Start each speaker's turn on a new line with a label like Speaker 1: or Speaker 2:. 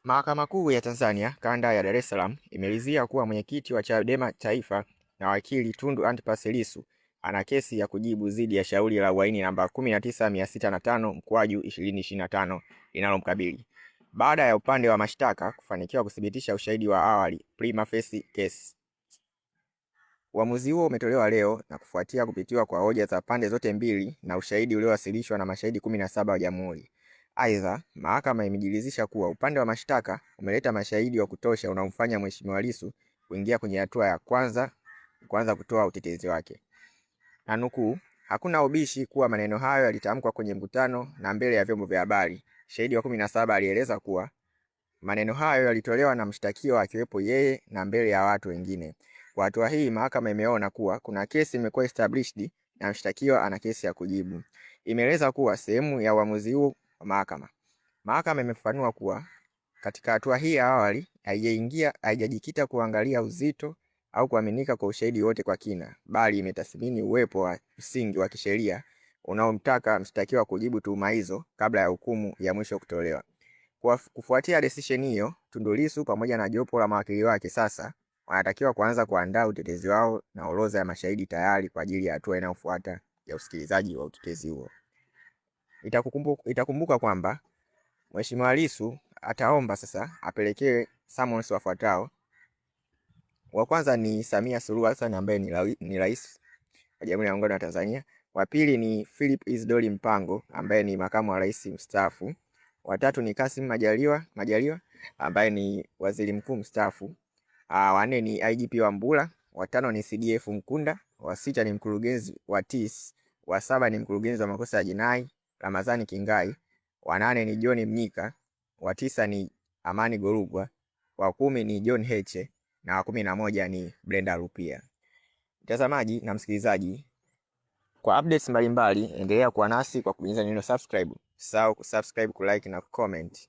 Speaker 1: Mahakama Kuu ya Tanzania Kanda ya Dar es Salaam imeridhia kuwa mwenyekiti wa Chadema Taifa na wakili Tundu Antipas Lissu ana kesi ya kujibu dhidi ya shauri la uhaini namba 19605/2025 linalomkabili baada ya upande wa mashtaka kufanikiwa kuthibitisha ushahidi wa awali prima facie case. Uamuzi huo umetolewa leo na kufuatia kupitiwa kwa hoja za pande zote mbili na ushahidi uliowasilishwa na mashahidi 17 wa Jamhuri. Aidha, mahakama imejiridhisha kuwa upande wa mashtaka umeleta mashahidi wa kutosha unaomfanya Mheshimiwa Lissu kuingia kwenye hatua ya kwanza kuanza kutoa utetezi wake. Na nukuu, hakuna ubishi kuwa maneno hayo yalitamkwa kwenye mkutano na mbele ya vyombo vya habari. Shahidi wa 17 alieleza kuwa maneno hayo yalitolewa na mshtakiwa akiwepo yeye na mbele ya watu wengine. Kwa hatua hii, mahakama imeona kuwa kuna kesi imekuwa established na mshtakiwa ana kesi ya kujibu. Imeeleza kuwa sehemu ya uamuzi huu wa mahakama. Mahakama imefafanua kuwa katika hatua hii ya awali haijaingia haijajikita kuangalia uzito au kuaminika kwa ushahidi wote kwa kina, bali imetathmini uwepo wa msingi wa kisheria unaomtaka mshtakiwa kujibu tuhuma hizo kabla ya hukumu ya mwisho kutolewa. Kufuatia decision hiyo, Tundu Lissu pamoja na jopo la mawakili wake sasa wanatakiwa kuanza kuandaa utetezi wao na orodha ya mashahidi tayari kwa ajili ya hatua inayofuata ya usikilizaji wa utetezi huo. Itakumbuka kwamba Mheshimiwa Lissu ataomba sasa apelekewe summons wafuatao. Wa kwanza ni Samia Suluhu Hassan ambaye ni rais wa Jamhuri ya Muungano wa Tanzania. Wa pili ni Philip Isdori Mpango ambaye ni makamu wa rais mstaafu. Wa tatu ni Kassim Majaliwa ambaye ni waziri mkuu mstaafu. Wa nne ni IGP Wambura. Wa tano ni CDF Mkunda. Wa sita ni mkurugenzi wa TIS. Wa saba ni mkurugenzi wa makosa ya jinai Ramadhani Kingai. Wa nane ni John Mnyika. Wa tisa ni Amani Golugwa. Wa 10 ni John Heche na wa 11 ni Brenda Rupia. Mtazamaji na msikilizaji, kwa updates mbalimbali endelea kuwa nasi kwa kubonyeza neno subscribe. Usisahau kusubscribe, kulike na kucomment.